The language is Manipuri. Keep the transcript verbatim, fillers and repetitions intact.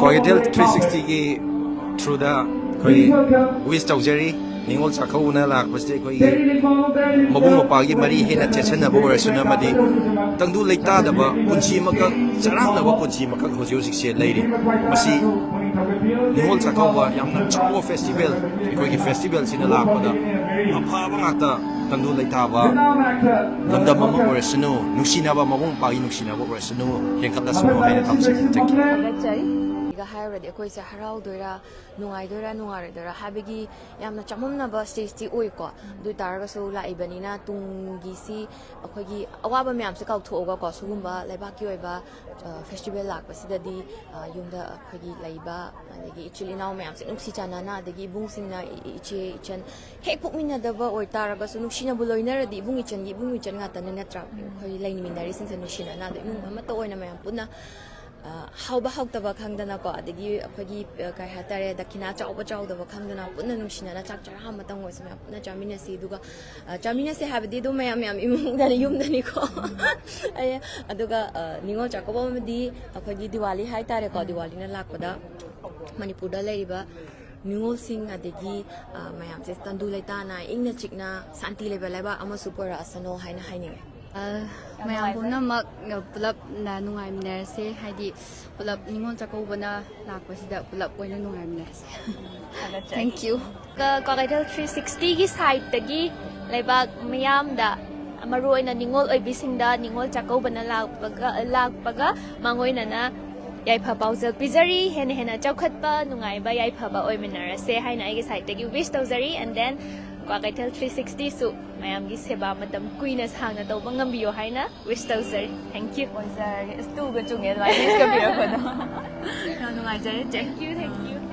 ꯀ꯭ꯋꯥꯀꯩꯊꯦꯜ ꯊ꯭ꯔꯤ ꯁꯤꯛꯁꯇꯤꯒꯤ ꯊ꯭ꯔꯨꯗ ꯑꯩꯈꯣꯏ ꯋꯤꯁ ꯇꯧꯖꯔꯤ꯫ ꯅꯤꯉꯣꯜ ꯆꯥꯛꯀꯧꯕꯅ ꯂꯥꯛꯄꯁꯤꯗ ꯑꯩꯈꯣꯏꯒꯤ ꯃꯕꯨꯡ ꯃꯧꯄ꯭ꯋꯥꯒꯤ ꯃꯔꯤ ꯍꯦꯟꯅ ꯆꯦꯠꯁꯤꯟꯅꯕ ꯑꯣꯏꯔꯁꯅꯨ ꯑꯃꯗꯤ ꯇꯪꯗꯨ ꯂꯩꯇꯥꯗꯕ ꯄꯨꯟꯁꯤ ꯑꯃꯈꯛ, ꯆꯔꯥꯡꯅꯕ ꯄꯨꯟꯁꯤ ꯑꯃꯈꯛ ꯍꯧꯖꯤꯛ ꯍꯧꯖꯤꯛꯁꯦ ꯂꯩꯔꯤ꯫ ꯃꯁꯤ ꯅꯤꯉꯣꯜ ꯆꯥꯛꯀꯧꯕ ꯌꯥꯝꯅ ꯆꯥꯎꯕ ꯐꯦꯁꯇꯤꯚꯦꯜ, ꯑꯩꯈꯣꯏꯒꯤ ꯐꯦꯁꯇꯤꯚꯦꯜꯁꯤꯅ ꯂꯥꯛꯄꯗ ꯑꯐꯕ ꯉꯥꯛꯇ, ꯇꯪꯗꯨ ꯂꯩꯇꯥꯕ ꯂꯝꯗꯝ ꯑꯃ ꯑꯣꯏꯔꯁꯅꯨ, ꯅꯨꯡꯁꯤꯅꯕ, ꯃꯕꯨꯡ ꯃꯧꯄ꯭ꯋꯥꯒꯤ ꯅꯨꯡꯁꯤꯅꯕ ꯑꯣꯏꯔꯁꯅꯨ, ꯍꯦꯟꯒꯠꯂꯁꯅꯨ ꯍꯥꯏꯅ ꯊꯝꯖꯒꯦ꯫ Thank you꯫ ꯊꯥꯒꯠꯆꯔꯤ꯫ ꯍꯥꯏꯔꯨꯔꯗꯤ ꯑꯩꯈꯣꯏꯁꯦ ꯍꯔꯥꯎꯗꯣꯏꯔꯥ, ꯅꯨꯡꯉꯥꯏꯗꯣꯏꯔꯥ, ꯅꯨꯡꯉꯥꯏꯔꯣꯏꯗꯣꯏꯔꯥ ꯍꯥꯏꯕꯒꯤ ꯌꯥꯝꯅ ꯆꯃꯝꯅꯕ ꯁ꯭ꯇꯦꯖꯇꯤ ꯑꯣꯏꯀꯣ꯫ ꯑꯗꯨ ꯑꯣꯏ ꯇꯥꯔꯒꯁꯨ ꯂꯥꯛꯏꯕꯅꯤꯅ ꯇꯨꯡꯒꯤꯁꯤ ꯑꯩꯈꯣꯏꯒꯤ ꯑꯋꯥꯕ ꯃꯌꯥꯝꯁꯦ ꯀꯥꯎꯊꯣꯛꯑꯒꯀꯣ, ꯁꯤꯒꯨꯝꯕ ꯂꯩꯕꯥꯛꯀꯤ ꯑꯣꯏꯕ, ꯑ, ꯐꯦꯁꯇꯤꯚꯦꯜ ꯂꯥꯛꯄꯁꯤꯗꯗꯤ, ꯑ, ꯌꯨꯝꯗ ꯑꯩꯈꯣꯏꯒꯤ ꯂꯩꯕ, ꯑꯗꯒꯤ ꯏꯆꯤꯜ ꯏꯅꯥꯎ ꯃꯌꯥꯝꯁꯦ ꯅꯨꯡꯁꯤ ꯆꯥꯟꯅꯅ, ꯑꯗꯒꯤ ꯏꯕꯨꯡꯁꯤꯡꯅ ꯏ-, ꯏ-, ꯏꯆꯦ ꯏꯆꯟ ꯍꯦꯛ ꯄꯣꯛꯃꯤꯟꯅꯗꯕ ꯑꯣꯏꯇꯥꯔꯒꯁꯨ ꯅꯨꯡꯁꯤꯅꯕꯨ ꯂꯣꯏꯅꯔꯗꯤ ꯏꯕꯨꯡ ꯏꯆꯟꯒꯤ ꯏꯕꯨꯡ ꯏꯆꯟ ꯉꯥꯛꯇꯅꯤ ꯅꯠꯇ꯭ꯔꯥ? ꯑꯩꯈꯣꯏ ꯂꯩꯃꯤꯟꯅꯔꯤꯁꯤꯡꯁꯦ ꯅꯨꯡꯁꯤꯅꯅ ꯑꯗꯨ ꯏꯃꯨꯡ ꯑꯃꯠꯇ ꯑꯣꯏꯅ ꯃꯌꯥꯝ ꯄꯨꯟꯅ ꯑ, ꯍꯥꯎꯕ ꯍꯥꯎꯇꯕ ꯈꯪꯗꯅꯀꯣ, ꯑꯗꯒꯤ ꯑꯩꯈꯣꯏꯒꯤ, ꯑ, ꯀꯩ ꯍꯥꯏꯇꯥꯔꯦ, ꯗꯈꯤꯅꯥ ꯆꯥꯎꯕ ꯆꯥꯎꯗꯕ ꯈꯪꯗꯅ ꯄꯨꯟꯅ ꯅꯨꯡꯁꯤꯅꯅ ꯆꯥꯛ ꯆꯔꯥ ꯑꯃꯇꯪ ꯑꯣꯏꯔꯁꯨ ꯃꯌꯥꯝ ꯄꯨꯟꯅ ꯆꯥꯃꯤꯟꯅꯁꯤ꯫ ꯑꯗꯨꯒ, ꯑ, ꯆꯥꯃꯤꯟꯅꯁꯤ ꯍꯥꯏꯕꯗꯤ ꯑꯗꯨꯝ ꯃꯌꯥꯝ ꯃꯌꯥꯝ ꯏꯃꯨꯡꯗꯅꯤ, ꯌꯨꯝꯗꯅꯤꯀꯣ꯫ ꯑꯩ, ꯑꯗꯨꯒ, ꯑ, ꯅꯤꯉꯣꯜ ꯆꯥꯛꯀꯧꯕ ꯑꯃꯗꯤ ꯑꯩꯈꯣꯏꯒꯤ ꯗꯤꯋꯥꯂꯤ ꯍꯥꯏꯇꯥꯔꯦꯀꯣ, ꯗꯤꯋꯥꯂꯤꯅ ꯂꯥꯛꯄꯗ ꯃꯅꯤꯄꯨꯔꯗ ꯂꯩꯔꯤꯕ ꯅꯤꯉꯣꯜꯁꯤꯡ ꯑꯗꯒꯤ, ꯑ, ꯃꯌꯥꯝꯁꯦ ꯇꯪꯗꯨ ꯂꯩꯇꯥꯅ ꯏꯪꯅ ꯆꯤꯛꯅ ꯁꯥꯟꯇꯤ ꯂꯩꯕ ꯂꯩꯕꯥꯛ ꯑꯃꯁꯨ ꯄꯨꯔꯛꯑꯁꯅꯣ ꯍꯥꯏꯅ ꯍꯥꯏꯅꯤꯡꯉꯦ꯫ ꯑ, ꯃꯌꯥꯝ ꯄꯨꯝꯅꯃꯛ, ꯑ, ꯄꯨꯂꯞ ꯅ-, ꯅꯨꯡꯉꯥꯏꯃꯤꯟꯅꯔꯁꯦ, ꯍꯥꯏꯗꯤ ꯄꯨꯂꯞ ꯅꯤꯉꯣꯜ ꯆꯥꯛꯀꯧꯕꯅ ꯂꯥꯛꯄꯁꯤꯗ ꯄꯨꯂꯞ ꯑꯣꯏꯅ ꯅꯨꯡꯉꯥꯏꯃꯤꯟꯅꯔꯁꯦ꯫ ꯊꯥꯒꯠꯆꯔꯤ꯫ Thank you꯫ ꯀ-, ꯀ꯭ꯋꯥꯀꯩꯊꯦꯜ ꯊ꯭ꯔꯤ ꯁꯤꯛꯁꯇꯤꯒꯤ ꯁꯥꯏꯠꯇꯒꯤ ꯂꯩꯕꯥꯛ ꯃꯤꯌꯥꯝꯗ, ꯃꯔꯨꯑꯣꯏꯅ ꯅꯤꯉꯣꯜ ꯑꯣꯏꯕꯤꯁꯤꯡꯗ ꯅꯤꯉꯣꯜ ꯆꯥꯛꯀꯧꯕꯅ ꯂꯥꯛꯄꯒ, ꯂꯥꯛꯄꯒ ꯃꯥꯡꯑꯣꯏꯅꯅ ꯌꯥꯏꯐ ꯄꯥꯎꯖꯦꯜ ꯄꯤꯖꯔꯤ꯫ ꯍꯦꯟꯅ ꯍꯦꯟꯅ ꯆꯥꯎꯈꯠꯄ, ꯅꯨꯡꯉꯥꯏꯕ, ꯌꯥꯏꯐꯕ ꯑꯣꯏꯃꯤꯟꯅꯔꯁꯦ ꯍꯥꯏꯅ ꯑꯩꯒꯤ ꯁꯥꯏꯠꯇꯒꯤ ꯋꯤꯁ ꯇꯧꯖꯔꯤ꯫ And then ꯀ꯭ꯋꯥꯀꯩꯊꯦꯜ ꯊ꯭ꯔꯤ ꯁꯤꯛꯁꯇꯤꯁꯨ ꯃꯌꯥꯝꯒꯤ ꯁꯦꯕꯥ ꯃꯇꯝ ꯀꯨꯏꯅ ꯁꯥꯡꯅ ꯇꯧꯕ ꯉꯝꯕꯤꯌꯣ ꯍꯥꯏꯅ ꯋꯤꯁ ꯇꯧꯖꯔꯤ꯫ Thank you꯫ ꯑꯣꯏꯖꯔꯒꯦ꯫ ꯑꯁ, ꯇꯨꯒ ꯆꯨꯡꯉꯦ ꯑꯗꯨꯃꯥꯏꯅ ꯋꯤꯁꯀ ꯄꯤꯔꯛꯄꯗꯣ꯫ ꯌꯥꯝ ꯅꯨꯡꯉꯥꯏꯖꯔꯦ, ꯆꯦ꯫ Thank you, thank you꯫